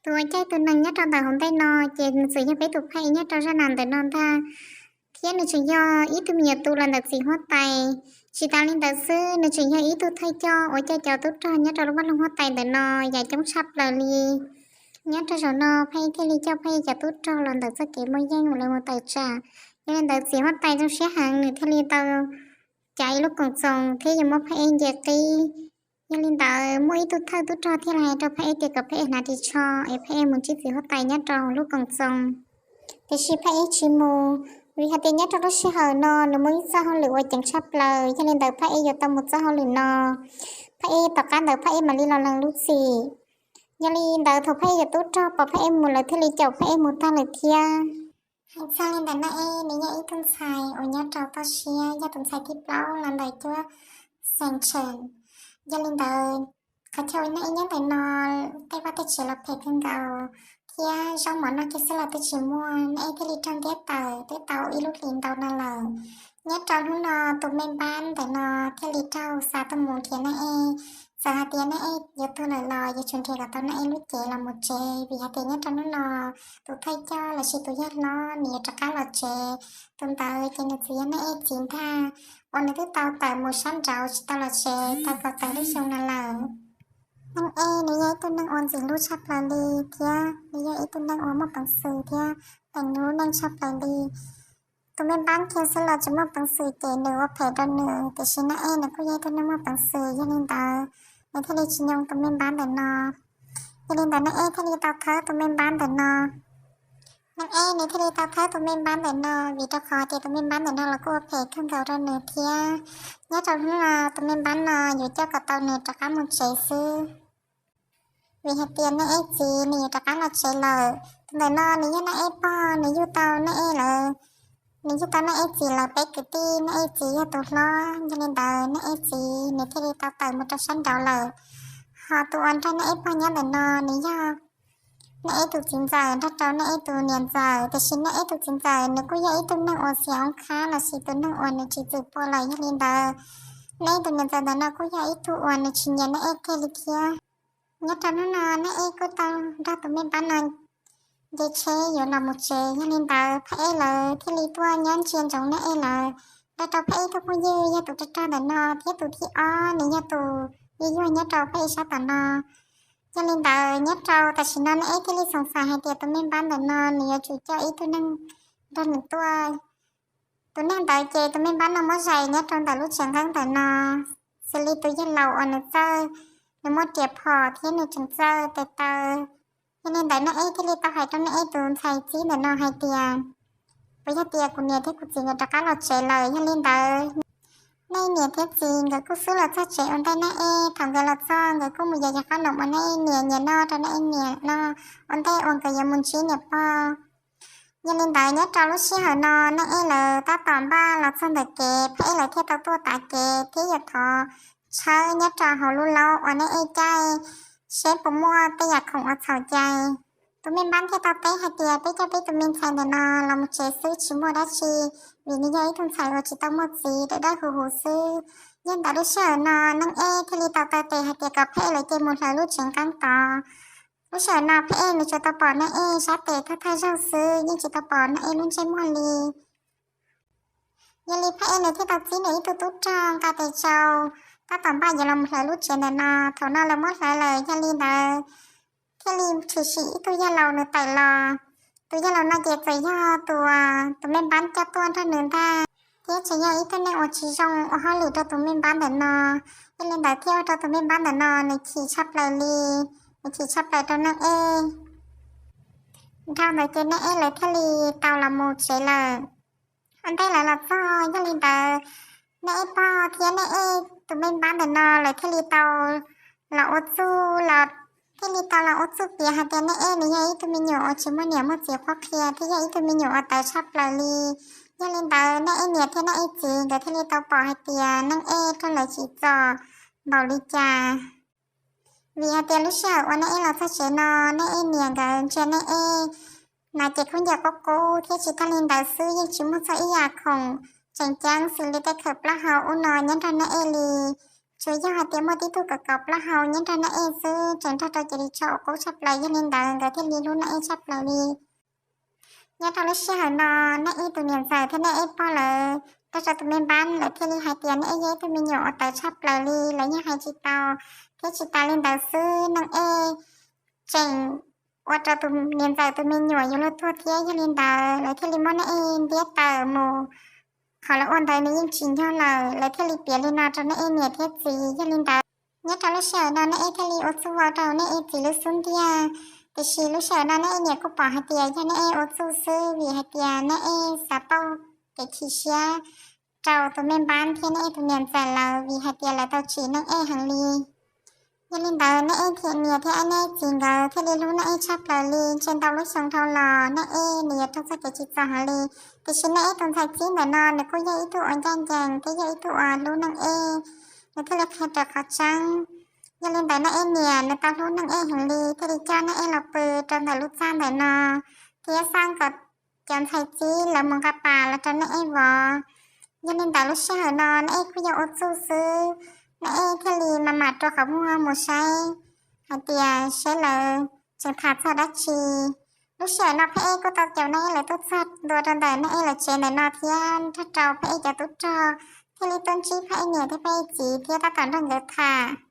Tus uas caij tus neeg nyob rau ntawm hauv ntej no ces nws txawm yog peb tus phaj ej nyob rau zaj nas ntawm no ntag, thiab nws tseem yog ib tug me nyuam tus los ntawm txiv huab tais. Tsis tas li ntawd xwb, nws tseem yog ib tug thawj coj uas coj cov tub rog nyob rau lub vaj loog huab tais ntawm no yam coob tshaj plaws li. Nyob rau zaum no phaj ej thiaj li coj phaj ej cov tub rog los ntawm txoj kev muaj yeej mus lawv mus tawm tsam. Yog li ntawd txiv huab tais zoo siab heev, nws thiaj li tau cav ib lub koom txoos thiab yuav muab phaj ej nce qib. Yog li ntawd muaj ib tug thawj tub rog thiaj li hais rau phaj ej tias kom phaj ej hnav ris tsho es phaj ej mus ntsib txiv huab tais nyob rau lub koom txoos. Tiam sis phaj ej tsis mus, vim hais tias nyob rau lub sij hawm no nws muaj ib txoj hauj lwm uas ceev tshaj plaws, yog li ntawd phaj ej yuav tau mus txoj hauj lwm no. Phaj ej tom qab ntawd phaj ej mam li los lees lub txim. Yog li ntawd thaum phaj ej cov tub rog pom phaj ej mus lawv thiaj li caum phaj ej mus tag lawm thiab. Hais txog li ntawm Naj Ej, nws yog ib tug ntxhais uas nyob rau toj siab, yog tus ntxhais thib plaub los ntawm cuab xeem Tsheem. Yog li ntawd, qhov chaw uas Naj Ej nyob ntawm no, tej vaj tej tsev los phem kawg nkaus, thiab zaub mov noj kiag xwb los twb tsis muaj. Naj Ej thiaj li raug ntiab tawm twb tau ib lub hlis ntau no lawm. Nyob rau hnub no, tus me npab ntawm no thiaj li raug xa tuaj mus nrhiav Naj Ej. Txawm hais tias Naj Ej yuav tuag lawm los yuav tsum nrhiav kom tau Naj Ej lub cev los mus tsev, vim hais tias nyob rau hnub no tus thawj coj los sis tus yawg hlob nws yuav rov qab los tsev. Tus ntawd ces nws txawm yog Naj Ej txiv ntag, uas nws twb tau tawm mus sab nraud tsis tau los tsev tau kaum tawm lub xyoo no lawm. Naj Ej nws yog ib tug neeg uas ntxim hlub tshaj plaws li, thiab nws yog ib tug neeg uas muaj peev xwm thiab peem lub neej tshaj plaws li. Tus me npab kiag xwb los tsis muaj peev xwm ces nws ua phem rau nws, tiam sis Naj Ej nws kuj yog ib tug neeg muaj peev xwm, yog li ntawd nws thiaj li tsis nyoo tus me npab ntawm no. Yog li ntawd Naj Ej thiaj li tau thawb tus me npab ntawm no. Naj Ej nws thiaj li tau thawb tus me npab ntawm no vim rau qhov tias tus me npab ntawm no los kuj ua phem kawg nkaus rau nws thiab. Nyob rau hnub no tus me npab no yuav coj kom tau nws rov qab mus tsev xwb, vim hais tias Naj Ej txiv nws yuav rov qab los tsev lawm. Tus ntawm no nws yog Naj Ej pog, nws yug tau Naj Ej lawv, nws yug tau Naj Ej txiv lawv peb kwv tij. Naj Ej txiv yog tus hlob, yog li ntawd Naj Ej txiv nws thiaj li tau tawm mus rau sab nraud lawm. Ho tus uas nrog Naj Ej pog nyob ntawm no nws yog Naj Ej tus txiv ntxawm nrog rau Naj Ej tus niam ntxawm, tiam sis Naj Ej tus txiv ntxawm nws kuj yog ib tug neeg uas xiam oob khab los sis tus neeg uas nws tsis txwm pua lawm. Yog li ntawd Naj Ej tus niam ntxawm ntawm no kuj yog ib tug uas nws tsis nyiam Naj Ej kiag li thiab. Nyob rau hnub no Naj Ej kuj tau nrog tus me npab no nce tsheb yuav los mus tsev, yog li ntawd Phaj Ej lawv thiaj li tuaj nyob ntsia ntsoov Naj Ej lawv. Nrog rau Phaj Ej tus phooj ywg yog tus rog rog ntawm no thiab tus thib ob nws yog tus yuag yuag nyob rau Phaj Ej sab tom no. Yog li ntawd nyob rau tam sim no Naj Ej thiaj li xoom xaim hais tias tus me npab ntawm no nws yuav tsum coj ib tug neeg nrog nws tuaj. Tus neeg ntawd ces tus me npab no muab zais nyob rau ntawm lub tsev nqeeb ntawm no, xws li tus yawg laus uas nws txawj, nws muaj riam phom thiab nws tseem txawj tes taw. Yog li ntawd Naj Ej thiaj li tau hais rau Naj Ej tus ntxhais txib ntawm no hais tias, puas yog tias kuv niam thiab kuv txiv nkawd rov qab los tsev lawm? Yog li ntawd Naj Ej niam thiab txiv nkawd kuj xub los txog tsev ua ntej Naj Ej. Thaum nkawd los txog nkawd kuj mus yos yos qab noom uas Naj Ej niam nyiam noj rau Naj Ej niam noj ua ntej uas nkawd yuav mus ntsib niam pog. Yog li ntawd nyob rau lub sij hawm no Naj Ej lawv tab tom npaj los txog ntawm kev, Phaj Ej lawv thiaj tau tuaj tav kev thiab yuav thov tshawb nyob rau hauv lub laub uas Naj Ej caij seb puas muaj tej yam khoom uas txhaum cai. Tus me npab thiaj tau teb hais tias peb coj peb tus me ntxhais ntawm no los mus tsev xwb tsis muaj dab tsi, vim nws yog ib tug ntxhais uas tsis tau muaj txiv, dawb dawb huv huv xwb. Yog ntawd lub sij hawm no Naj Ej thiaj li tau taw tes hais tias kom Phaj Ej lawv cia mus hlawv lub tsev nqeeb tod. Lub sij hawm no Phaj Ej nws tsuas tau pom Naj Ej sab tes thawj thawj zaug xwb, yeej tsis tau pom Naj Ej lub ntsej muag li. Yog li Phaj Ej nws thiaj tau txib nws ib tug tub rog nqa tes tsau tab tom npaj yuav los hlawv lub tsev ntawm no. Thaum no lawv muab hlawv lawm, yog li ntawd thiaj li tshwm sim ib tug yawg laus nws tawm los. Tus yawg laus no ces txawm yog tus, tus me npab coj tuaj nrog nws ntag, thiab tseem yog ib tug neeg uas tsis zoo ua hauj lwm rau tus me npab ntawm no. Yog li ntawd thiaj ua rau tus me npab ntawm no nws chim tshaj plaws li, nws chim tshaj plaws rau Naj Ej. Dhau ntawd ces Naj Ej lawv thiaj li tau los mus tsev lawm. Ua ntej lawv los txog, yog li ntawd Naj Ej pog thiab Naj Ej tus me npab ntawm no lawv thiaj li tau los ua txuj los, thiaj li tau los ua txuj piav hais tias Naj Ej nws yog ib tug me nyuam uas tsis muaj niam muaj txiv qhuab qhia thiab yog ib tug me nyuam uas tawv tshaj plaws li. Yog li ntawd Naj Ej niam thiab Naj Ej txiv nkawd thiaj li tau pom hais tias Naj Ej raug lawv tsim txom npaum li cas. Vim hais tias lub sij hawm uas Naj Ej los txog tsev no, Naj Ej niam nkawd ntsia Naj Ej na ces khaub ncaws qub qub thiab tsis tag li ntawd xwb yeej tsis muaj txog ib yam khoom tseem ceeb xws li tej khawm plaub hau ub no nyob nrog Naj Ej li. tsuas yog hais tias muaj tib tug kaum plaub hau nyob nrog Naj Ej xwb, tseem nrog rau cov ris tsho uas qub tshaj plaws, yog li ntawd nkawd thiaj li hlub Naj Ej tshaj plaws li. Nyob rau lub sij hawm no, Naj Ej tus niam ntxawm thiab Naj Ej pog lawv nrog rau tus me npab, lawv thiaj li hais tias Naj Ej yog ib tug me nyuam uas tawv tshaj plaws li, lawv yeej hais tsis tau. Thiab tsis tas li ntawd xwb, Naj Ej tseem ua rau tus niam ntxawm tus me nyuam yuav luag tuag thiab, yog li ntawd lawv thiaj li muab Naj Ej ntiab tawm mus. Qhov lawv ua ntawd nws yeej tsis yog lawm, lawv thiaj li piav li no rau Naj Ej niam thiab txiv. Yog li ntawd, nyob rau lub sij hawm no Naj Ej thiaj li ua txuj vau rau Naj Ej txiv lub xub ntiag. Tiam sis lub sij hawm no Naj Ej niam kuj pom hais tias yog Naj Ej ua txuj xwb, vim hais tias Naj Ej xav pauj kev chim siab rau tus me npab thiab Naj Ej tus niam ntxawm lawv, vim hais tias lawv tau tsim Naj Ej heev li. Yog li ntawd, Naj Ej niam thiab Naj Ej txiv nkawd thiaj li hlub Naj Ej tshaj plaws li. Ntshe ntau lub xyoo dhau los, Naj Ej nws yuav raug txoj kev tsim txom heev li, tiam sis Naj Ej tus ntxhais txib ntawm no nws kuj yog ib tug uas ncaj ncees thiab yog ib tug uas hlub Naj Ej, nws thiaj li qhia rau qhov tseeb. Yog li ntawd, Naj Ej niam nws tau hlub Naj Ej heev li, thiaj li coj Naj Ej los pw rau ntawm lub txaj ntawm no, thiab xaj kom cov ntxhais txib lawv mus nqa pas los rau Naj Ej vov. Yog li ntawd, lub sij hawm no Naj Ej kuj yog ua txuj xwb, Naj Ej thiaj li mam mam rua qhov muag mus saib hais tias seb lawv tseem tham txog dab tsi. Lub sij hawm no Phaj Ej kuj tau caum Naj Ej lawv tuaj txog ntua rau ntawm Naj Ej lawv tsev ntawm no thiab nrog rau Phaj Ej cov tub rog thiaj li tuaj ntsib Phaj Ej niam thiab Phaj Ej txiv thiab tab tom nrog nkawd tham.